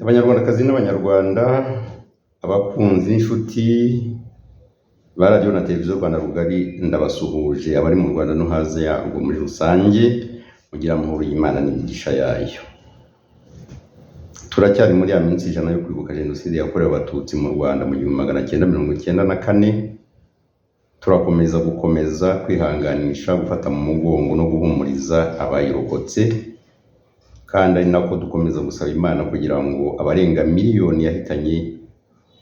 Abanyarwandakazi n'Abanyarwanda, abakunzi n'inshuti ba Radiyo na Televiziyo Rwanda Rugari, ndabasuhuje, abari mu Rwanda no hanze yarwo muri rusange, mugira amahoro y'Imana n'imigisha yayo. Turacyari muri ya minsi 100 yo kwibuka Jenoside yakorewe Abatutsi mu Rwanda mu 1994, turakomeza gukomeza kwihanganisha, gufata mu mugongo no guhumuriza abayirokotse, kandi ari nako dukomeza gusaba Imana kugira ngo abarenga miliyoni yahitanye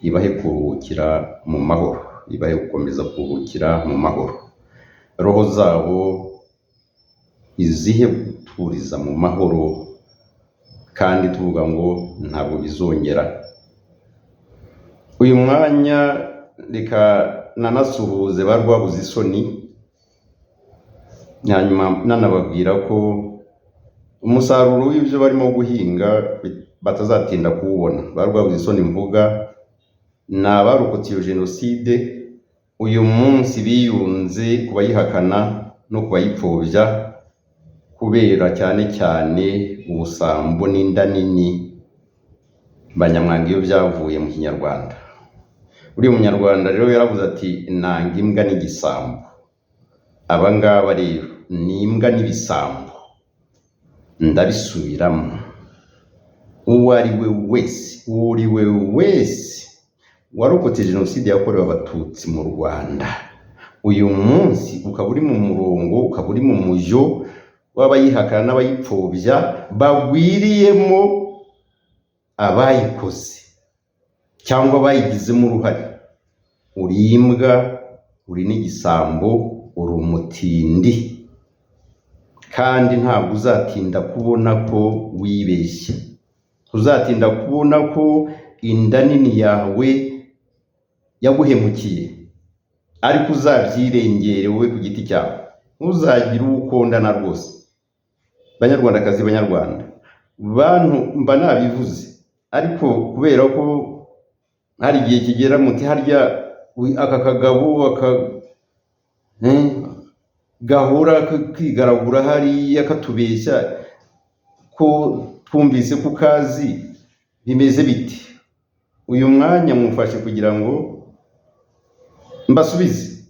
ibahe kuruhukira mu mahoro, ibahe gukomeza kuruhukira mu mahoro, roho zabo izihe guturiza mu mahoro, kandi tuvuga ngo ntabwo bizongera. Uyu mwanya reka nanasuhuze ba Rwabuze isoni, hanyuma nanababwira ko umusaruro w'ibyo barimo guhinga batazatinda kuwubona. Ba Rwabuze isoni mvuga ni abarokotse iyo jenoside, uyu munsi biyunze ku bayihakana no ku bayipfobya, kubera cyane cyane ubusambo n'inda nini banyamwanga iyo byavuye mu Kinyarwanda. Uriya munyarwanda rero yaravuze ati nanga imbwa n'igisambo. Aba ngaba rero ni imbwa n'ibisambo, ndabisubiramo, uwo ari we wese, uwo uri we wese warokotse jenoside yakorewe Abatutsi mu Rwanda, uyu munsi ukaba uri mu murongo, ukaba uri mu mujyo w'abayihakana n'abayipfobya, bagwiriyemo abayikoze cyangwa bayigizemo uruhare, uri imbwa, uri n'igisambo, uri umutindi, kandi ntabwo uzatinda kubona ko wibeshye, uzatinda kubona ko inda nini yawe yaguhemukiye, ariko uzabyirengere wowe ku giti cyawe, ntuzagire uwo ukondana rwose. Banyarwandakazi, Banyarwanda, bantu mba nabivuze, ariko kubera ko hari igihe kigera muti harya aka kagabo aka gahora kigaragura hariya katubeshya ko twumvise ko ukazi, bimeze biti? Uyu mwanya mufashe kugira ngo mbasubize.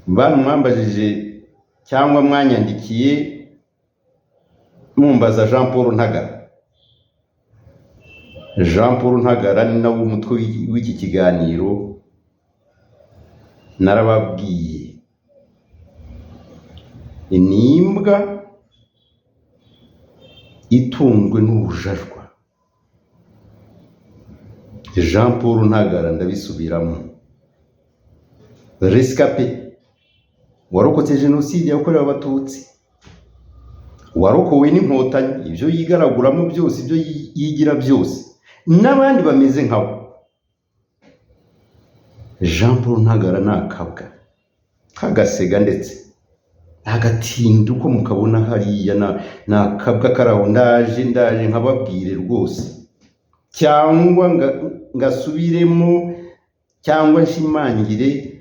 Bantu mwambajije cyangwa mwanyandikiye mumbaza Jean Paul Ntagara, Jean Paul Ntagara ni nawo umutwe w'iki kiganiro, narababwiye ni imbwa itunzwe n'ubujajwa. Jean Paul Ntagara, ndabisubiramo, rescapé warokotse jenoside yakorewe Abatutsi, warokowe n'Inkotanyi, ibyo yigaraguramo byose, ibyo yigira byose, n'abandi bameze nkabo. Jean Paul Ntagara ni akabwa kagasega, ndetse agatinda uko mukabona hariya ni akabwa kari aho. Ndaje, ndaje nkababwire rwose, cyangwa ngasubiremo cyangwa nshimangire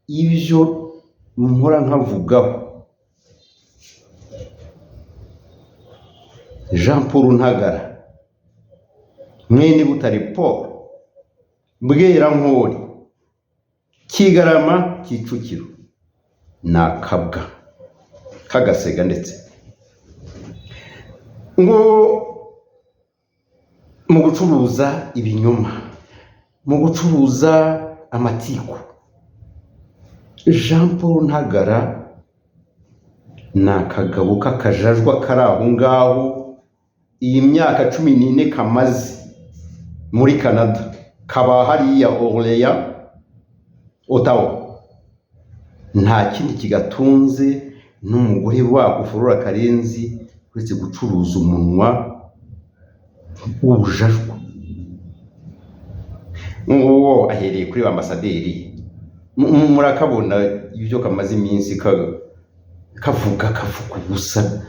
ibyo mpora nkavugaho. Jean Paul Ntagara mwene Butare Paul, Bwerankori, Kigarama, Kicukiro, ni akabwa kagasega, ndetse ngo mu gucuruza ibinyoma, mu gucuruza amatiku, Jean Paul Ntagara ni akagabo k'akajajwa kari aho ngaho. Iyi myaka 14 kamaze muri Canada, kaba hariya Orléans, Ottawa, nta kindi kigatunze n'umugore wako Flora Karenzi uretse gucuruza umunwa w'ubujajwa. Nguwo ahereye kuri ba ambasaderi, murakabona ibyo kamaze iminsi kavuga, kavuga ubusa,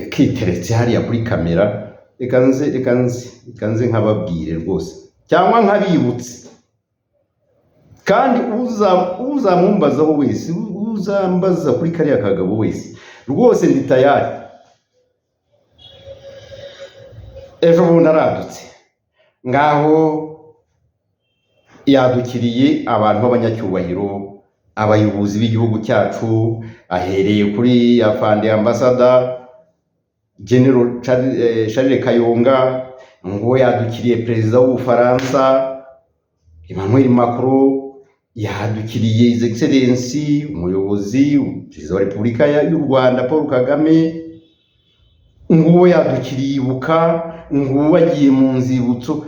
kiteretse hariya kuri kamera. Reka nze, reka nze, reka nze nkababwire rwose cyangwa nkabibutse, kandi uzamumbazaho wese, uzambaza kuri kariya kagabo wese, rwose ndi tayari. Ejo bundi aradutse, ngaho yadukiriye abantu b'abanyacyubahiro, abayobozi b'igihugu cyacu, ahereye kuri afande ambassador General Charles Kayonga, ngo yadukiriye perezida w'Ubufaransa Emmanuel Macron, yadukiriye His Excellency umuyobozi perezida wa Repubulika y'u Rwanda Paul Kagame, nguwo yadukiriye Ibuka, nguwo agiye mu nzibutso.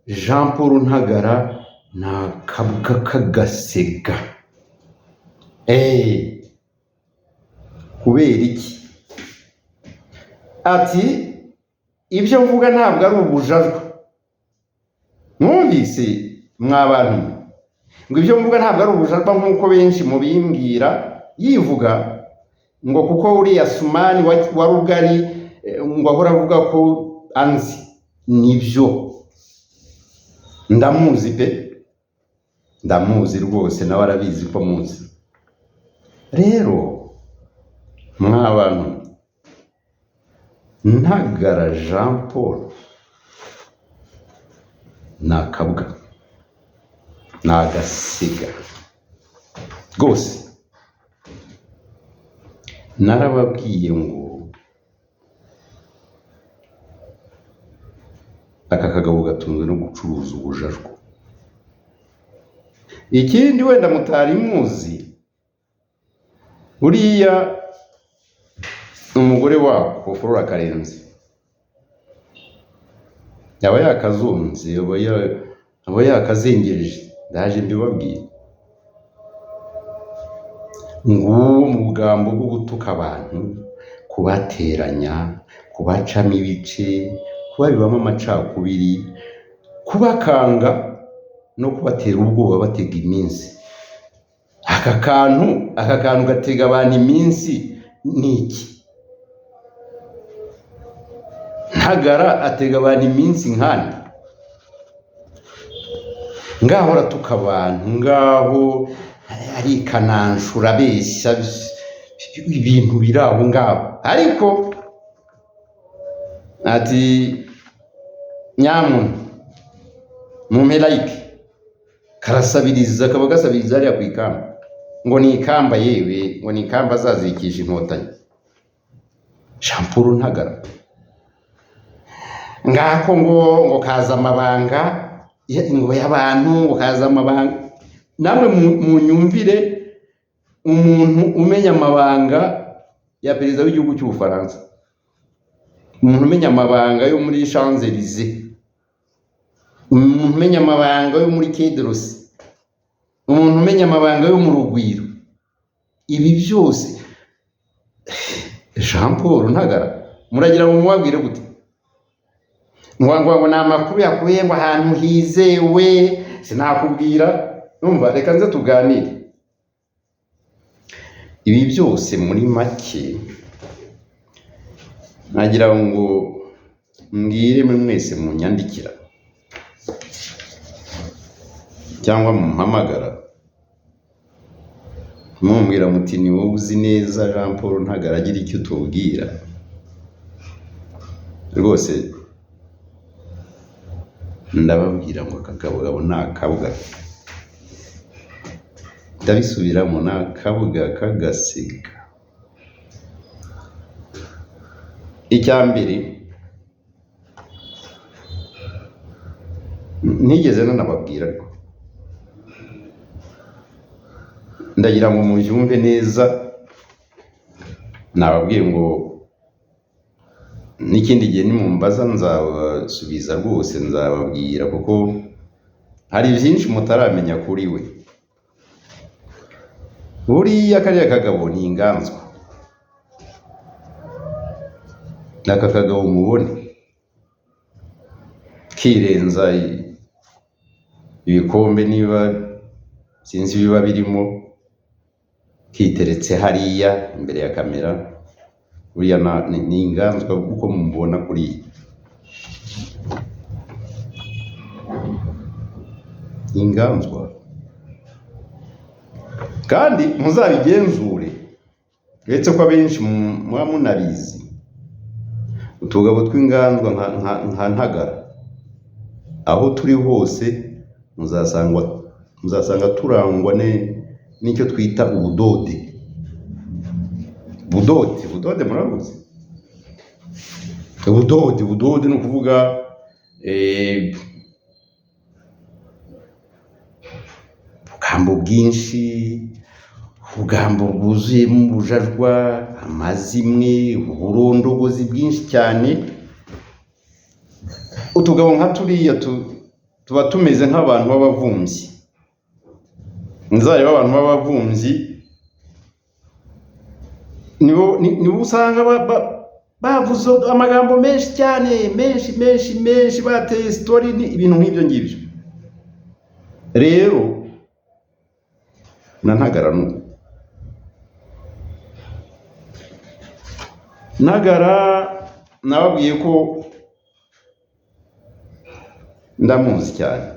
Jean Paul Ntagara ni akabwa k'agasega. Kubera iki? Ati ibyo mvuga ntabwo ari ubujajwa. Mwumvise mwa bantu ngo ibyo mvuga ntabwo ari ubujajwa nk'uko benshi mubimbwira, yivuga ngo kuko uriya Sumani wa Rugari ngo ahora avuga ko anzi. Nibyo, ndamuzi pe, ndamuzi rwose, nawe arabizi ko muzi. Rero mwa bantu, Ntagara Jean Paul ni akabwa, ni agasiga rwose. Narababwiye ngo aka kagabo gatunzwe no gucuruza ubujajwa. Ikindi wenda mutari muzi, buriya umugore wako Flora Karenzi yaba yakazunze, aba yakazengereje, ndaje mbibabwire. Nguwo mu bugambo bwo gutuka abantu, kubateranya, kubacamo ibice, kubabibamo amacakubiri, kubakanga no kubatera ubwoba, batega iminsi. Aka kantu gatega abantu iminsi ni iki? Ntagara atega abantu iminsi nkandi, ngaho aratuka abantu, ngaho arikananshura, abeshya ibintu biri aho ngaho. Ariko ati nyamuntu mumpe like, karasabiriza, kaba gasabiriza hariya ku ikamba, ngo ni ikamba, yewe ngo ni ikamba azazikisha Inkotanyi. Jean Paul Ntagara ngako ngo kaza amabanga ngo y'abantu, ngo kaza amabanga. Namwe munyumvire, umuntu umenya amabanga ya perezida w'igihugu cy'Ubufaransa, umuntu umenya amabanga yo muri Champs-Élysées, umuntu umenya amabanga yo muri Quai d'Orsay, umuntu umenya amabanga yo mu Rugwiro, ibi byose Jean Paul Ntagara muragira ngo mubabwire gute? Ngo ni amakuru yakuye ngo ahantu hizewe, sinakubwira. Numva reka nze tuganire ibi byose muri make. Nagira ngo mbwire muri mwese munyandikira cyangwa mumpamagara, mumbwira muti ni wowe uzi neza Jean Paul Ntagara, agira icyo utubwira. Rwose ndababwira ngo aka kagabo ni akabwa, ndabisubiramo, ni akabwa k'agasega. Icya mbere ntigeze nanababwira, ariko ndagira ngo mubyumve neza, nababwiye ngo n'ikindi gihe nimumbaza nzabasubiza rwose, nzababwira, kuko hari byinshi mutaramenya kuri we. Buriya kariya kagabo ni inganzwa, aka kagabo mubone kirenza ibikombe, niba sinzi ibiba birimo, kiteretse hariya imbere ya kamera, buriya ni inganzwa uko mubona kuriya. Inganzwa, kandi muzabigenzure, uretse ko abenshi muba munabizi. Utugabo tw'inganzwa nka Ntagara, aho turi hose muzasanga turangwa n'icyo twita ubudode. Budode, budode murabuzi? Ubudode, budode ni ukuvuga ubugambo bwinshi, ubugambo bwuzuyemo ubujajwa, amazimwe, uburondogozi bwinshi cyane. Utugabo nka turiya tuba tumeze nk'abantu b'abavumbyi. Nzareba abantu b'abavumbyi nibo usanga bavuze amagambo menshi cyane, menshi menshi menshi, bateye story, ni ibintu nk'ibyo ngibyo. Rero na Ntagara nuko. Ntagara nababwiye ko ndamuzi cyane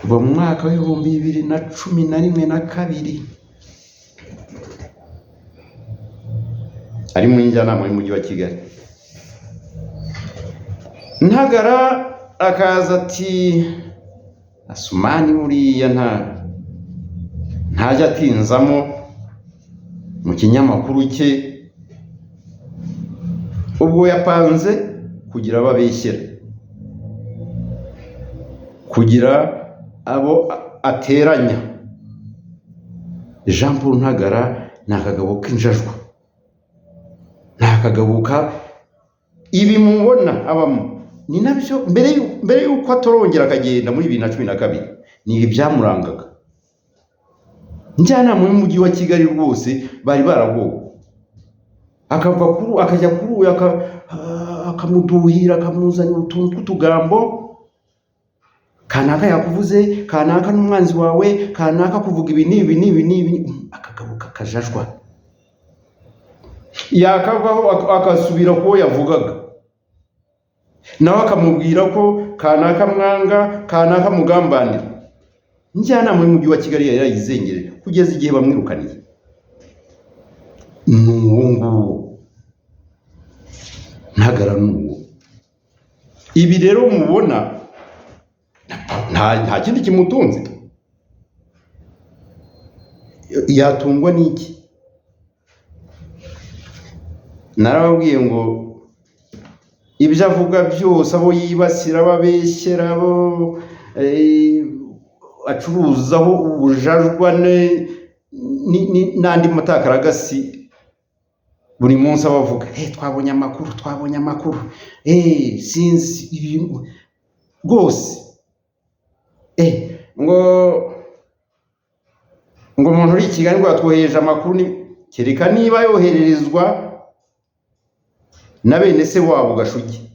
kuva mu mwaka w'2011 na 2, ari muri njyanama y'umujyi wa Kigali. Ntagara akaza ati Asumani buriya ntajya atinzamo mu kinyamakuru cye, ubwo yapanze kugira abo abeshyera, kugira abo ateranya. Jean Paul Ntagara ni akagabo k'injajwa, ni akagabo ka ibi mubona abamo ni nabyo mbere y'uko atorongera akagenda muri 2012, ni ibi byamurangaga. Njyanama y'umujyi wa Kigali rwose bari baragowe, akava kuri akajya kuri uyu akamuduhira, akamuzanira utuntu tw'utugambo, kanaka yakuvuze, kanaka n'umwanzi wawe, kanaka kuvuga ibi n'ibi n'ibi n'ibi, akagabo kakajajwa, yakavaho akasubira kuwo yavugaga, nawe akamubwira ko kanaka mwanga, kanaka mugambanira. Njyanama y'umujyi wa Kigali yari yarayizengereje kugeza igihe bamwirukaniye. Ni uwo nguwo Ntagara, ni uwo. Ibi rero mubona nta kindi kimutunze, yatungwa n'iki? Narababwiye ngo ibyo avuga byose, abo yibasira, ababeshyera, abo acuruzaho ubujajwa n'andi matakaragasi buri munsi aba avuga, twabonye amakuru, twabonye amakuru, sinzi ibintu rwose, ngo umuntu uri i Kigali ngo yatwohereje amakuru, kereka niba yohererezwa na bene se wabo Gashugi,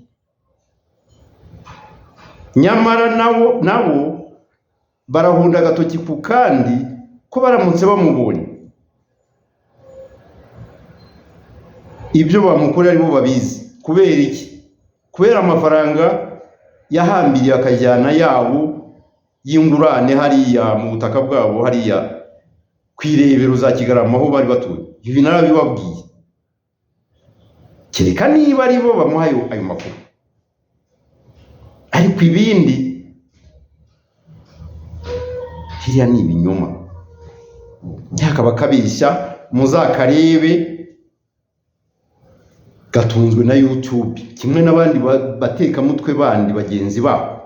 nyamara nabo barahunda agatoki ku kandi ko baramutse bamubonye ibyo bamukorera aribo babizi. Kubera iki? Kubera amafaranga yahambiriye akajyana yabo y'ingurane hariya mu butaka bwabo, hariya ku irebero za Kigarama aho bari batuye. Ibi narabibabwiye, kereka niba aribo bamuha ayo makuru, ariko ibindi hiriya ni ibinyoma. Yakaba kabeshya, muzakarebe gatunzwe na YouTube kimwe n'abandi batekamutwe bandi bagenzi babo.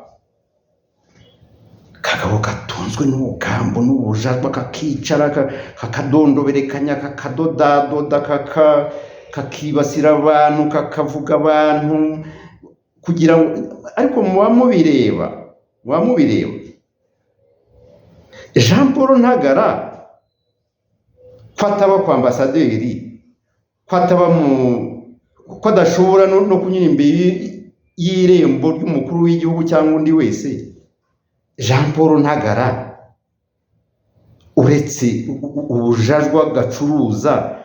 Kagabo gatunzwe n'ubugambo n'ubujajwa, kakicara kakadondoberekanya, kakadodadoda, kakibasira abantu, kakavuga abantu kugira ngo, ariko muba mubireba. Jean Paul Ntagara ko ataba kwa ambasaderi, ko ataba mu, ko adashobora no kunyura imbere y'irembo ry'umukuru w'igihugu cyangwa undi wese. Jean Paul Ntagara uretse ubujajwa gacuruza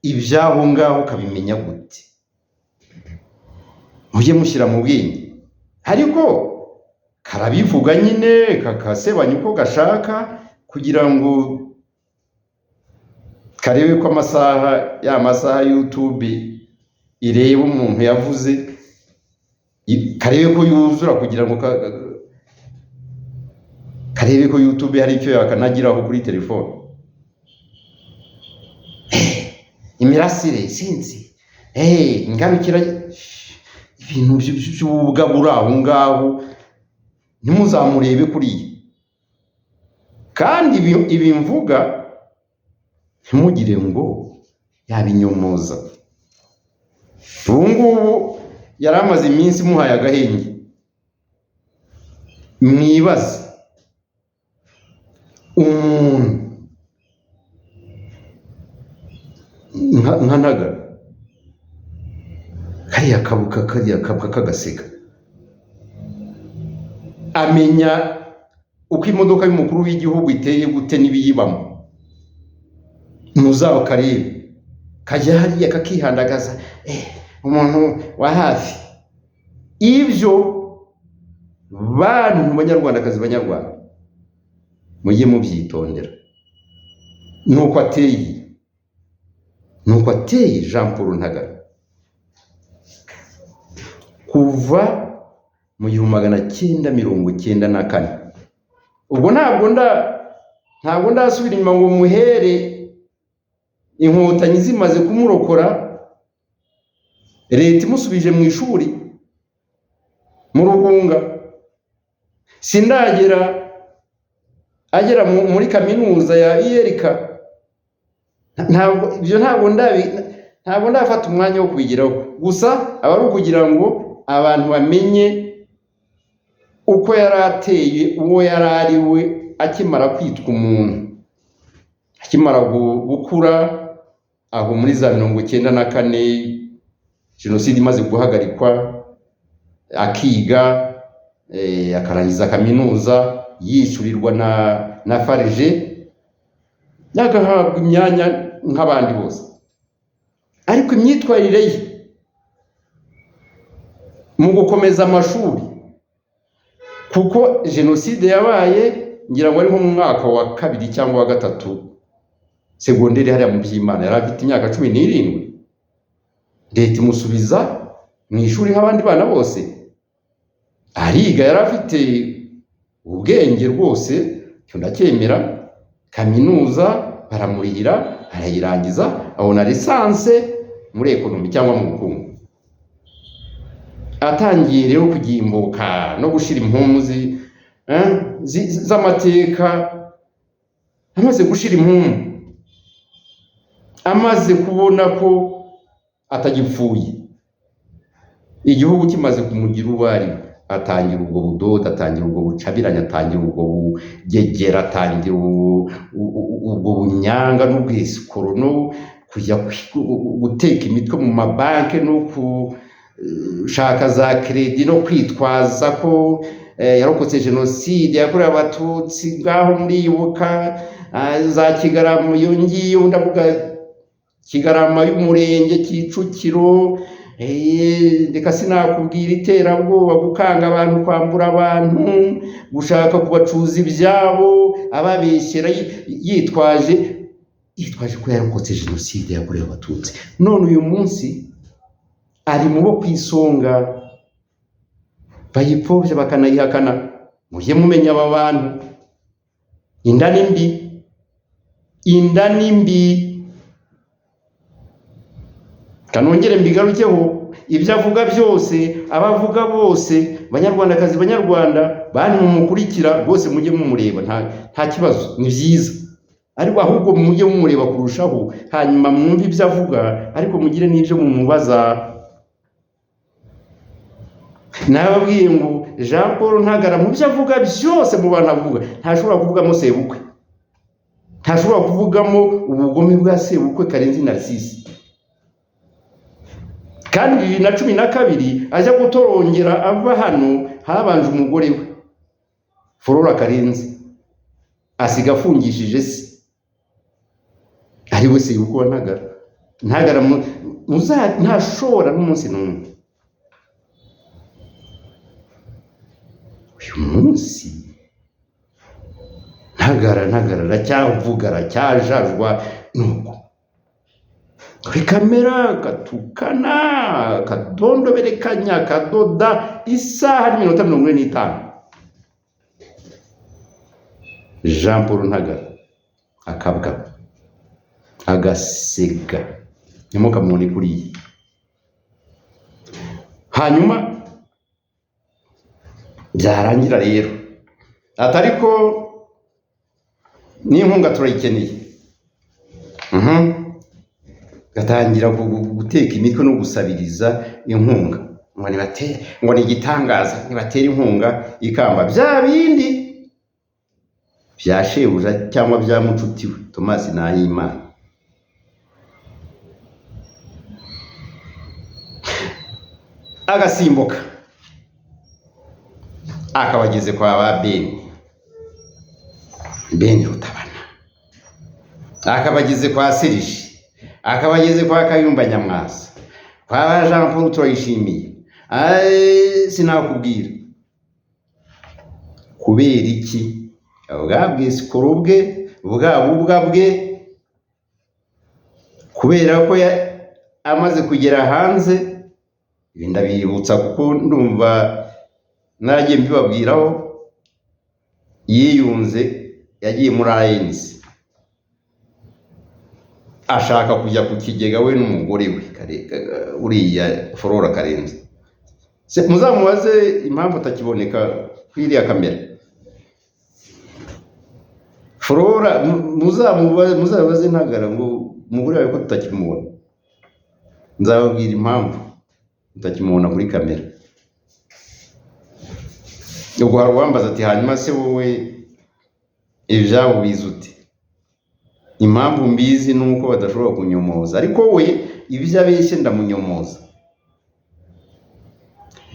ibyaho ngaho ukabimenya gute? Mujye mushyira mu bwenge. Ariko karabivuga nyine, kakasebanya uko gashaka kugira ngo Karebe ko amasaha, ya masaha YouTube ireba umuntu yavuze, karebe ko yuzura, kugira ngo karebe ko YouTube hari icyo yakanagiraho kuri telefone. Imirasire sinzi, ingarukira, ibintu by'ububwa buri aho ngaho, ntimuzamurebe kuriya. Kandi ibi mvuga ntimugire ngo yabinyomoza. Ubu ngubu yari amaze iminsi imuhaye agahenge. Mwibaze umuntu nka Ntagara, kariya kabuka, kariya kabuka kagaseka, amenya uko imodoka y'umukuru w'igihugu iteye gute n'ibiyibamo. Muzaba karebe kajya hariya kakihandagaza, umuntu wa hafi. Ibyo bantu banyarwandakazi, banyarwanda, mujye mubyitondera. Nuko ateye, nuko ateye Jean Paul Ntagara kuva mu 1994. Ubwo ntabwo ndasubira inyuma ngo muhere inkotanyi zimaze kumurokora, leta imusubije mu ishuri mu Rugunga. Sindagera agera muri kaminuza ya ULK. Ntabwo ibyo, ntabwo ndafata umwanya wo kubigeraho. Gusa aba ari ukugira ngo abantu bamenye uko yari ateye, uwo yari ari we akimara kwitwa umuntu, akimara gukura, aho muri za 94 jenoside imaze guhagarikwa, akiga, akarangiza kaminuza yishyurirwa na FARG, agahabwa imyanya nk'abandi bose. Ariko imyitwarire ye mu gukomeza amashuri, kuko jenoside yabaye ngira ngo ari nko mu mwaka wa 2 cyangwa wa 3 segonderi hariya mu Byimana, yari afite imyaka 17, leta imusubiza mu ishuri nk'abandi bana bose, ariga, yari afite ubwenge rwose, icyo ndacyemera. Kaminuza baramurihira, arayirangiza, abona lisanse muri ekonomi cyangwa mu bukungu. Atangiye rero kugimbuka no gushira impumu z'amateka. Amaze gushira impumu, amaze kubona ko atagipfuye, igihugu kimaze kumugira uwo ari we, atangira ubwo budodo, atangira ubwo bucabiranya, atangira ubwo bugegera, atangira ubwo bunyanga n'ubwisikoro, no kujya guteka imitwe mu mabanki, no gushaka za kredi, no kwitwaza ko yarokotse jenoside yakorewe abatutsi. Ngaho muribuka za Kigarama, iyo ngiyo ndavuga Kigarama y'umurenge Kicukiro, reka sinakubwira iterabwoba, gukanga abantu, kwambura abantu, gushaka kubacuza ibyabo, ababeshyera yitwaje ko yarokotse jenoside yakorewe abatutsi. None uyu munsi ari mu bo ku isonga bayipfobya bakanayihakana. Mujye mumenya aba bantu, inda ni mbi, inda ni mbi. Kanongere mbigarukeho, ibyo avuga byose, abavuga bose, banyarwandakazi, banyarwanda, bantu mumukurikira rwose, mujye mumureba, nta kibazo, ni byiza. Ariko ahubwo mujye mumureba kurushaho, hanyuma mwumve ibyo avuga, ariko mugire n'ibyo mumubaza. Nababwiye ngo Jean Paul Ntagara mu byo avuga byose, mu bantu avuga, ntashobora kuvugamo sebukwe, ntashobora kuvugamo ubugome bwa sebukwe Karenzi Narcisse. Kandi 2012 ajya gutorongera ava hano, habanje umugore we Flora Karenzi, asiga afungishije se, ari we sebukwe wa Ntagara. Ntagara ntashobora n'umunsi n'umwe. Uyu munsi Ntagara, Ntagara aracyavuga, aracyajajwa nuko. Kuri kamera akatukana, akadondoberekanya, akadoda isaha n'iminota 45. Jean Paul Ntagara akabwa agasega, ntimukamubone kuriya. Hanyuma byarangira rero atari ko n'inkunga turayikeneye, gatangira guteka imitwe no gusabiriza inkunga, ngo nibatere, ngo ni igitangaza, nibatere inkunga ikamba bya bindi bya shebuja cyangwa bya mucuti we Thomas Nahimana. Agasimbuka akabageze kwa ba Ben Rutabana, akabageze kwa Serije, akabageze kwa Kayumba Nyamwasa, kwa Jean Paul Turayishimiye. Sinakubwira kubera iki bwa bwisikoro bwe, bwa bubwa bwe, kubera ko amaze kugera hanze. Ibi ndabibutsa kuko ndumva naragiye mbibabwiraho. Yiyunze, yagiye muri ANC ashaka kujya ku kigega we n'umugore we uriya Flora Karenzi. Muzamubaze impamvu atakiboneka kuri iriya kamera. Flora muzabaze Ntagara ngo umugore wawe ko tutakimubona. Nzababwira impamvu tutakimubona kuri kamera. Ubwo hari uwambaza ati hanyuma se wowe ibyabo ubizi ute? Impamvu mbizi ni uko badashobora kunyomoza, ariko we ibyo abeshye ndamunyomoza.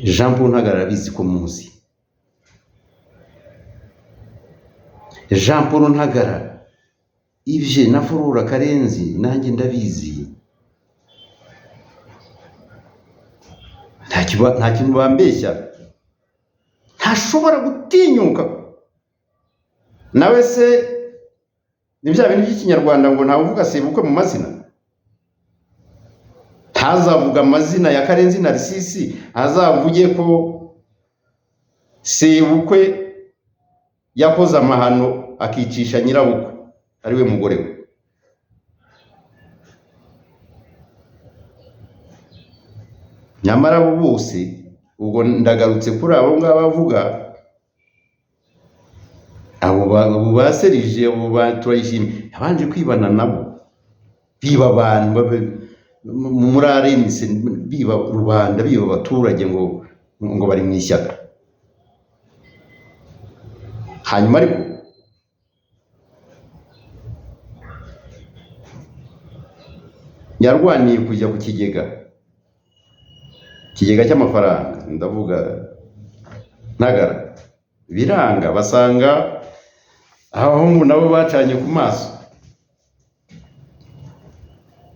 Jean Paul Ntagara arabizi ko muzi. Jean Paul Ntagara ibye na Flora Karenzi nanjye ndabizi. Nta kintu bambeshya, ntashobora gutinyuka. Nawe se ni bya bintu by'ikinyarwanda ngo ntawe uvuga sebukwe mu mazina, ntazavuga amazina ya Karenzi Narcisse, azavuge ko sebukwe yakoze amahano akicisha nyirabukwe ariwe mugore we. Nyamara abo bose, ubwo ndagarutse kuri abo ngabo avuga, abo ba Serije, abo ba Turayishimye, yabanje kwibana nabo, biba abantu muri ANC, biba rubanda, biba abaturage ngo bari mu ishyaka. Hanyuma ariko yarwaniye kujya ku kigega, ikigega cy'amafaranga, ndavuga Ntagara, biranga, basanga abahungu nabo bacanye ku maso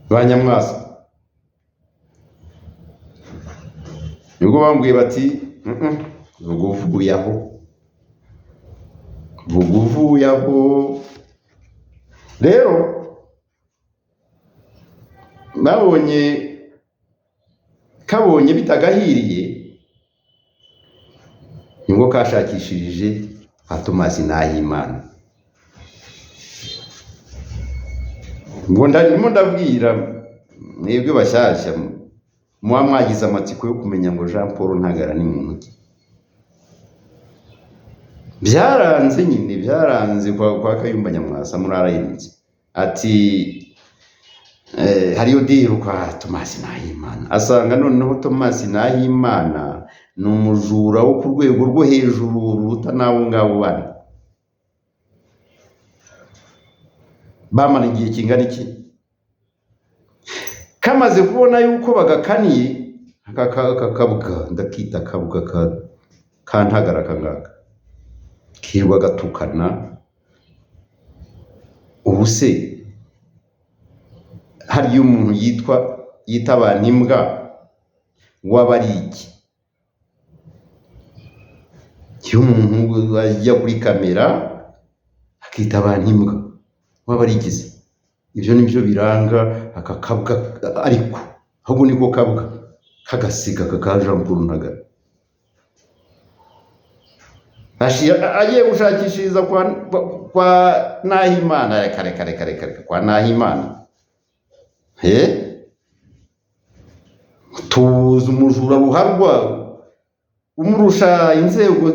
ba Nyamwasa. Nibwo bambwiye bati vuga uvuye aho, vuga uvuye aho. Rero babonye kabonye bitagahiriye, nibwo kashakishirije Thomas Nahimana. Ngo ndimo ndabwira mwebwe bashyashya muba mwagize amatsiko yo kumenya ngo Jean Paul Ntagara ni muntu ki. Byaranze nyine, byaranze kwa Kayumba Nyamwasa muri ANC. Ati hariyo deal kwa Thomas Nahimana. Asanga noneho Thomas Nahimana ni umujura wo ku rwego rwo hejuru ruruta n'abo ngabo bane. Bamara igihe kingana iki? Kamaze kubona yuko bagakaniye, akakabwa, ndakita akabwa ka Ntagara kangaka, kirirwa gatukana. Ubu se hari umuntu yita abantu imbwa waba ari iki? Iyo umuntu ajya kuri kamera akita abantu imbwa waba ari iki se? Ibyo ni byo biranga aka kabwa, ariko ahubwo niko kabwa kagasiga aka ka Jean Paul Ntagara. Agiye gushakishiriza kwa Nahimana. Reka reka reka reka reka, kwa Nahimana he? Tuzi umujura ruharwa umurusha inzego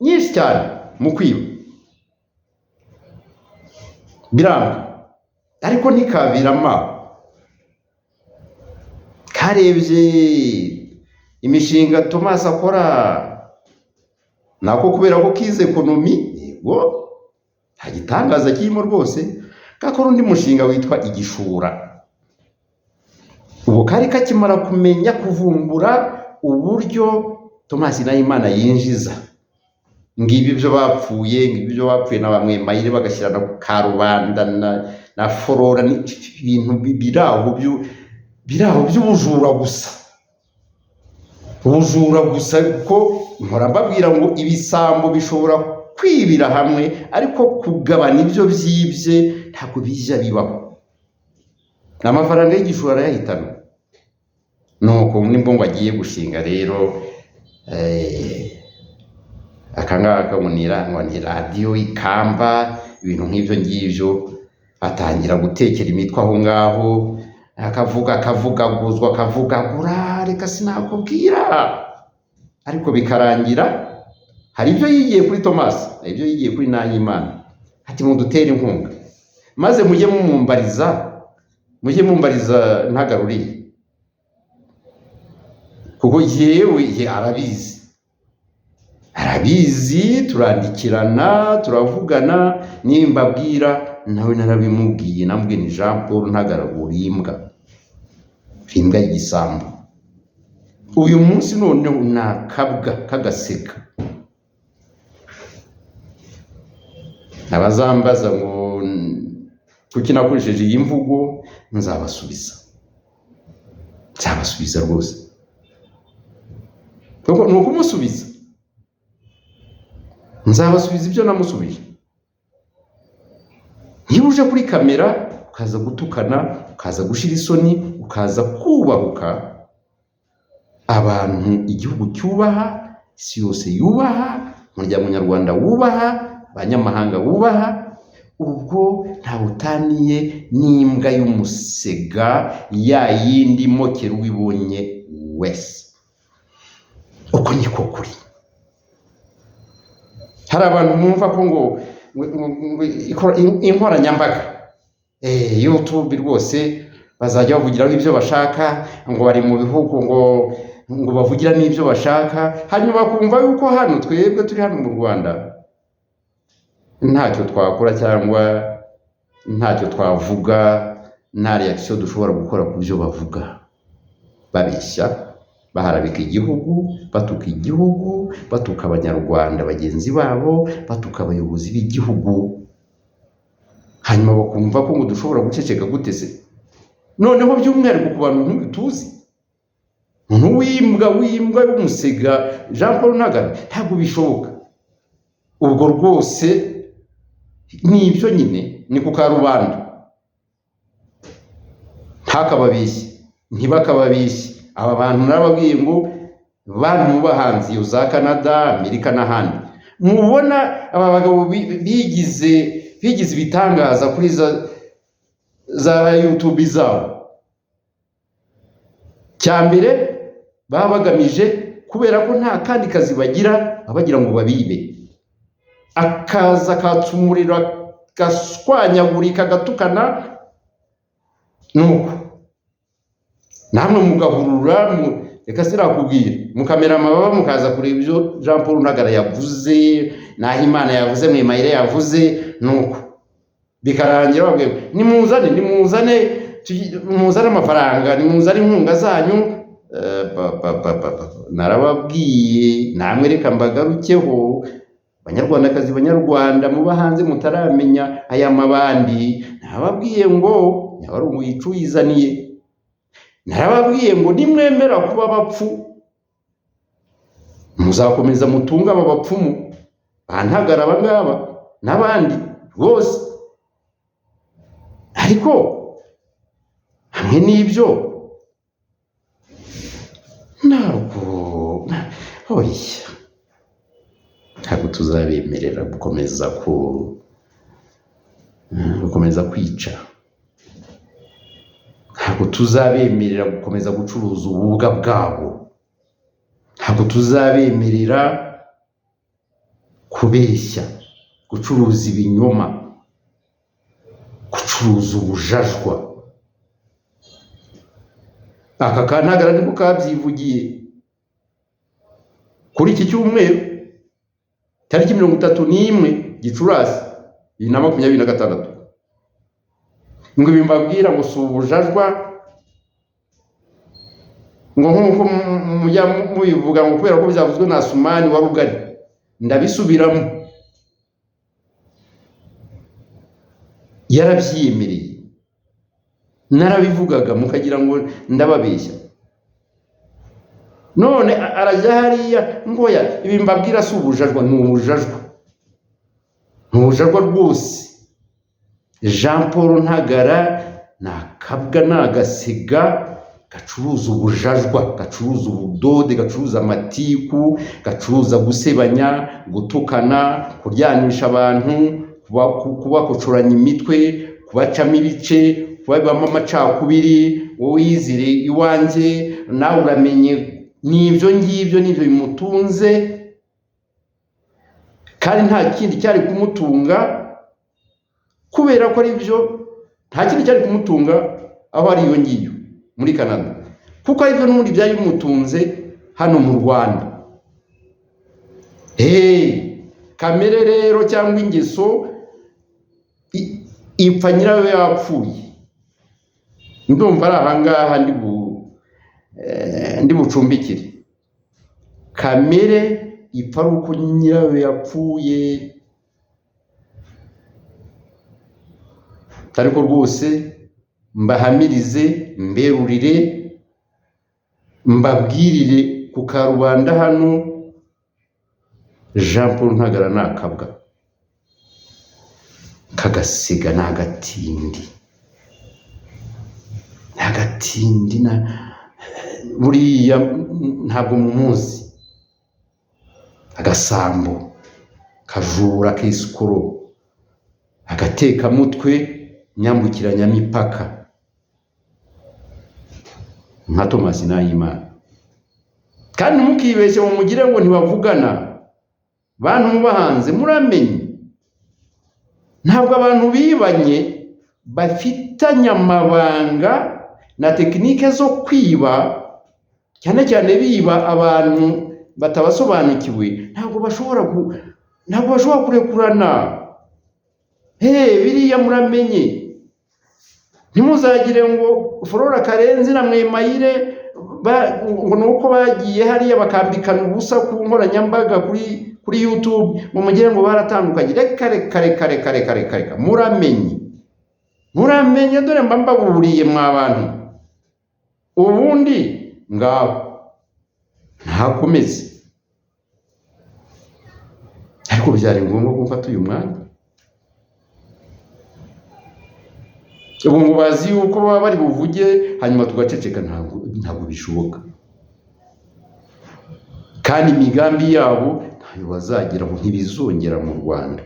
nyinshi cyane mu kwiba, biranga, ariko ntikabirama. Karebye imishinga Thomas akora, nako kubera ko kize économie, yego, nta gitangaza kirimo rwose. Gakora undi mushinga witwa Igishura. Ubu kari kakimara kumenya kuvumbura uburyo Thomas Nahimana yinjiza. Ngibi ibyo bapfuye, ngibi ibyo bapfuye na bamwe mayire bagashyira na karubanda na forora, ni ibintu biraho by'ubujura gusa, ubujura gusa. Kuko mpora mbabwira ngo ibisambo bishobora kwibira hamwe, ariko kugabana ibyo byibye ntabwo bijya bibaho. Amafaranga y'Igishura arayahitana. Nuko nibwo ngo agiye gushinga rero aka ngaka ngo ni radiyo Ikamba, ibintu nk'ibyo ngibyo. Atangira gutekera imitwe aho ngaho, akavuga, akavugaguzwa, akavugagura, reka sinakubwira. Ariko bikarangira hari ibyo yigiye kuri Thomas, hari ibyo yigiye kuri Nahimana. Ati mudutere inkunga, maze mujye mumumbariza, mujye mumbariza Ntagaruriye, kuko yewe ye arabizi, arabizi, turandikirana, turavugana. Nimbabwira nawe narabimubwiye, namubwiye ni Jean Paul Ntagara, uri imbwa, uri imbwa y'igisambo. Uyu munsi noneho ni akabwa k'agaseka. Abazambaza ngo kuki nakoresheje iyi mvugo, nzabasubiza, nzabasubiza rwose, kuko ni ukumusubiza, nzabasubiza ibyo namusubije. Niba uje kuri kamera ukaza gutukana, ukaza gushira isoni, ukaza kubahuka abantu igihugu cyubaha, isi yose yubaha, umuryango nyarwanda wubaha, abanyamahanga bubaha, ubwo ntawe utaniye n'imbwa y'umusega ya yindi mokera uwibonye wese. Uko niko kuri. Hari abantu mwumva ko ngo inkoranyambaga, YouTube rwose bazajya bavugiraho ibyo bashaka, ngo bari mu bihugu ngo bavugira n'ibyo bashaka, hanyuma bakumva yuko hano twebwe turi hano mu Rwanda ntacyo twakora cyangwa ntacyo twavuga, nta reaction dushobora gukora ku byo bavuga. Babeshya, baharabika igihugu, batuka igihugu, batuka abanyarwanda bagenzi babo, batuka abayobozi b'igihugu, hanyuma bakumva ko ngo dushobora guceceka gute se? Noneho by'umwihariko ku bantu nk'uyu tuzi, umuntu w'imbwa w'umusega Jean Paul Ntagara, ntabwo bishoboka. Ubwo rwose ni ibyo nyine, ni ku karubanda, ntakababeshye, ntibakababeshye. Aba bantu narababwiye ngo bantu muba hanze iyo za Canada, Amerika n'ahandi, mubona aba bagabo bigize ibitangaza kuri za YouTube zabo. Cya mbere baba bagamije, kubera ko nta kandi kazi bagira, baba bagira ngo babibe. Akaza akatsa umuriro, agaswanyagurika, agatukana, nuko namwe mugahurura, reka sinakubwira, mukamera amababa, mukaza kureba ibyo Jean Paul Ntagara yavuze, Nahimana yavuze, Mwemayire yavuze, nuko bikarangira babwiye nimuzane, nimuzane, muzane amafaranga, nimuzane inkunga zanyu. Narababwiye namwe, reka mbagarukeho, banyarwandakazi, banyarwanda muba hanze mutaramenya aya mabandi. Narababwiye ngo Nyabarongo yicuyizaniye. Narababwiye ngo nimwemera kuba abapfu muzakomeza mutunge aba bapfumu ba Ntagara aba ngaba n'abandi rwose. Ariko hamwe n'ibyo ntabwo, oya, ntabwo tuzabemerera gukomeza kwica, ntabwo tuzabemerera gukomeza gucuruza ububwa bwabo, ntabwo tuzabemerera kubeshya, gucuruza ibinyoma, gucuruza ubujajwa. Aka Kantagara niko kabyivugiye kuri iki cyumweru tariki 31 Gicurasi 2026, ngo ibi mbabwira ngo si ubujajwa, ngo nk'uko mujya mubivuga ngo kubera ko byavuzwe na Asumani wa Rugari, ndabisubiramo, yarabyiyemereye, narabivugaga mukagira ngo ndababeshya, none arajya hariya ngo ya ibi mbabwira si ubujajwa, ni ubujajwa, ni ubujajwa rwose. Jean Paul Ntagara ni akabwa, ni agasiga gacuruza ubujajwa, gacuruza ubudode, gacuruza amatiku, gacuruza gusebanya, gutukana, kuryanisha abantu, kubakocoranya imitwe, kubacamo ibice, kubabamo amacakubiri, wowe yizire iwanjye nawe uramenye, ni ibyo ngibyo nibyo bimutunze, kandi nta kindi cyari kumutunga kubera ko ari byo, nta kindi cyari kumutunga aho ari iyo ngiyo muri Canada, kuko aribyo n'ubundi byari bimutunze hano mu Rwanda. Kamere rero cyangwa ingeso ipfa nyirayo yapfuye. Ndumva ari ahangaha ndi bucumbikire. Kamere ipfa ari uko nyirayo yapfuye. Ariko rwose mbahamirize, mberurire, mbabwirire ku karubanda hano, Jean Paul Ntagara ni akabwa kagasiga, ni agatindi, ni agatindi, na buriya ntabwo mumuzi, agasambo kajura k'isikoro, agatekamutwe nyambukiranyamipaka nka Thomas Nahimana. Kandi ntimukibeshye ngo mugire ngo ntibavugana, bantu mubahanze muramenye, ntabwo abantu bibanye bafitanye amabanga na tekinike zo kwiba, cyane cyane biba abantu batabasobanukiwe, ntabwo bashobora kurekurana. Biriya muramenye, ntimuzagire ngo Flora Karenzi na Mwemayire ngo nuko bagiye hariya bakambikana ubusa ku nkoranyambaga kuri YouTube ngo mugire ngo baratandukanye. Reka reka reka reka reka reka reka, muramenye, muramenye, dore mba mbaburiye mwa bantu. Ubundi ngaho ntakomeze, ariko byari ngombwa ko mfata uyu mwanya. Ubu ngo bazi yuko baba bari buvuge hanyuma tugaceceka, ntabwo bishoboka. Kandi imigambi yabo ntayo bazageraho, ntibizongera mu Rwanda.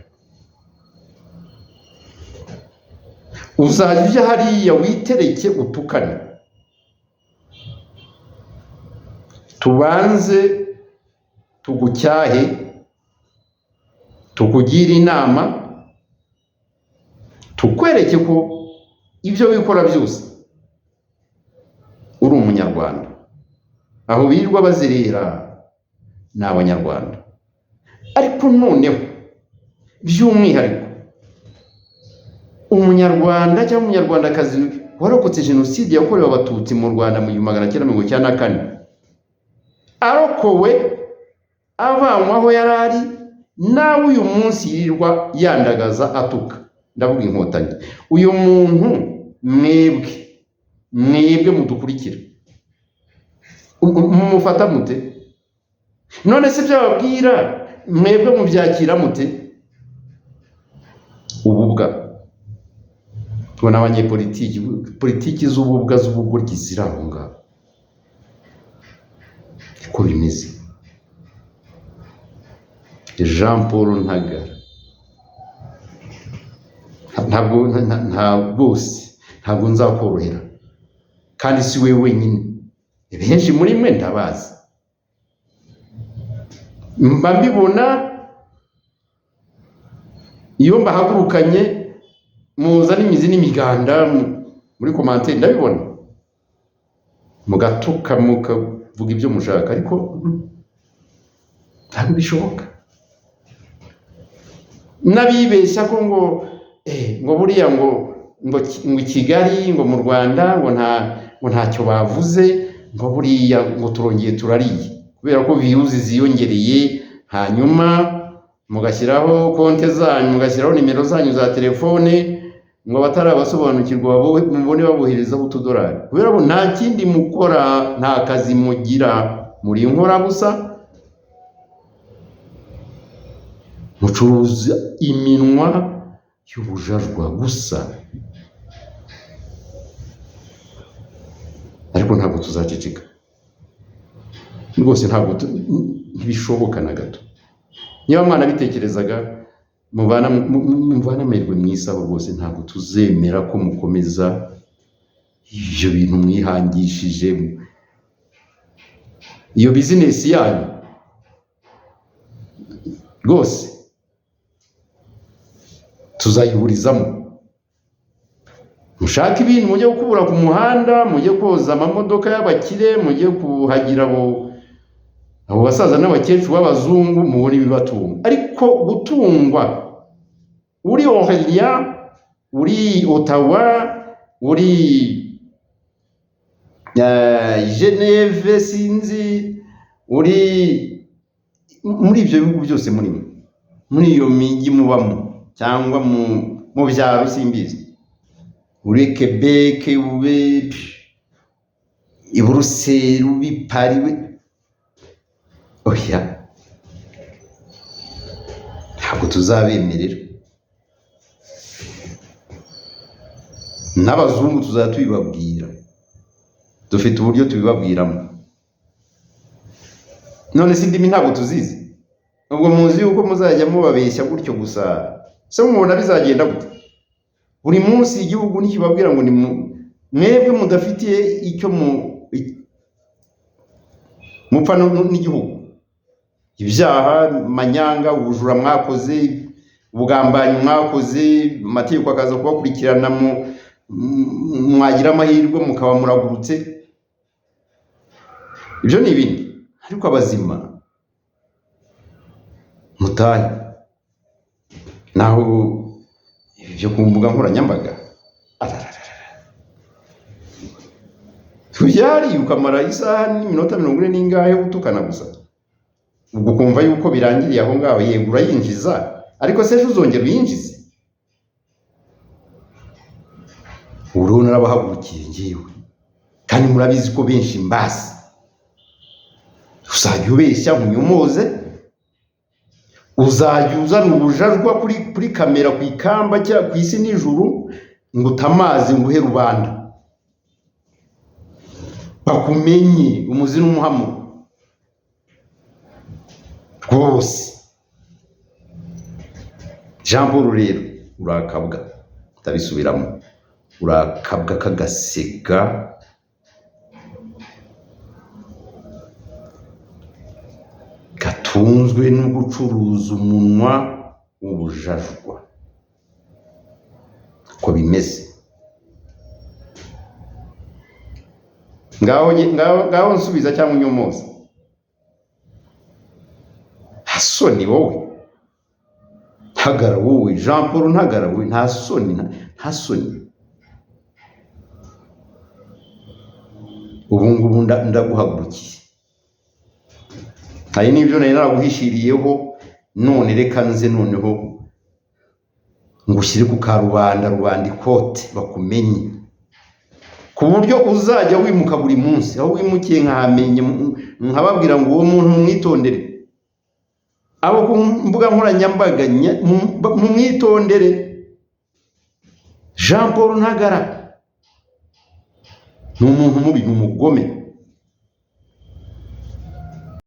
Uzajya ujya hariya witereke utukane, tubanze tugucyahe, tukugire inama, tukwereke ko ibyo wikora byose uri umunyarwanda. Aho birirwa bazerera ni abanyarwanda. Ariko noneho by'umwihariko umunyarwanda cyangwa umunyarwandakazi warokotse jenoside yakorewe abatutsi mu Rwanda mu 1994, arokowe avanywe aho yari ari, nawe uyu munsi yirirwa yandagaza atuka, ndavuga inkotanyi. Uyu muntu mwebwe mudukurikira, mumufata mute? None se ibyo babwira mwebwe mubyakira mute? Ububwa, Tubona abanyepolitiki, politiki z'ububwa, z'ubugoryi ziri aho ngaho, niko bimeze. Jean Paul Ntagara, ntabwo nta rwose, ntabwo nzakorohera, kandi si we wenyine, benshi muri mwe ndabazi, mba mbibona iyo mbahagurukanye, muza n'imizi n'imiganda muri commentaire, ndabibona, mugatuka, mukavuga ibyo mushaka, ariko ntabwo bishoboka. N'abibeshya ko ngo buriya ngo i Kigali, ngo mu Rwanda, ngo ntacyo bavuze, ngo buriya ngo turongeye turariye kubera ko views ziyongereye, hanyuma mugashyiraho konte zanyu, mugashyiraho nimero zanyu za telefone, ngo abatarabasobanukirwa mubone baboherezaho utudolari, kubera ko nta kindi mukora, nta kazi mugira, muri inkora gusa, mucuruza iminwa y'ubujajwa gusa. Ariko ntabwo tuzaceceka rwose, ntabwo ntibishoboka na gato. Niba mwanabitekerezaga, muvana amerwe mu isaho rwose, ntabwo tuzemera ko mukomeza ibyo bintu mwihangishije, iyo bizinesi yanyu rwose tuzayihurizamo. Mushake ibintu mujye gukubura ku muhanda, mujye koza amamodoka y'abakire, mujye kuhagira abo basaza n'abakecuru b'abazungu, mubone ibibatunga. Ariko gutungwa uri Aurelien, uri Ottawa, uri Geneve, sinzi, uri muri ibyo bihugu byose murimo, muri iyo mijyi mubamo cyangwa mu byaro simbizi, uri Quebec, ube i Buruseli, ube i Paris, oya, ntabwo tuzabemerera. N'abazungu tuzaba tubibabwira, dufite uburyo tubibabwiramo. None se indimi ntabwo tuzizi? Ubwo muzi yuko muzajya mubabeshya gutyo gusa, se mubona bizagenda gute? Buri munsi igihugu ntikibabwira ngo ni mwebwe mudafitiye icyo mupfa n'igihugu, ibyaha, manyanga, ubujura mwakoze, ubugambanyi mwakoze, amategeko akaza kubakurikirana, mwagira amahirwe mukaba muragurutse, ibyo ni ibindi. Ariko abazima mutahe. Naho ibyo ku mbuga nkoranyambaga byari ukamara isaha n'iminota 40 n'ingahe utukana gusa, ubwo ukumva yuko birangiriye aho ngaho. Yego urayinjiza, ariko se ejo uzongera uyinjize? Ubu narabahagurukiye ngewe, kandi murabizi ko benshi mbazi. Uzajya ubeshya unyomoze, uzajya uzana ubujajwa kuri kamera, ku ikamba cyangwa ku isi n'ijuru, ngo utamaze ngo uhe rubanda bakumenye umuzi n'umuhamo rwose. Jean Paul rero urakabwa, ndabisubiramo, urakabwa kagasega gatunzwe no gucuruza umunwa w'ubujajwa, uko bimeze. Ngaho nsubiza cyangwa unyomoza. Nta soni wowe Ntagara, wowe Jean Paul Ntagara, wowe nta soni, nta soni. Ubu ngubu ndaguhagurukiye, hari n'ibyo nari naraguhishiriyeho, none reka nze noneho ngushyire ku karubanda, rubanda ikote bakumenye, ku buryo uzajya wimuka buri munsi. Aho wimukiye nkahamenye, nkababwira ngo uwo muntu mwitondere, abo ku mbuga nkoranyambaga mumwitondere. Jean Paul Ntagara ni umuntu mubi, ni umugome.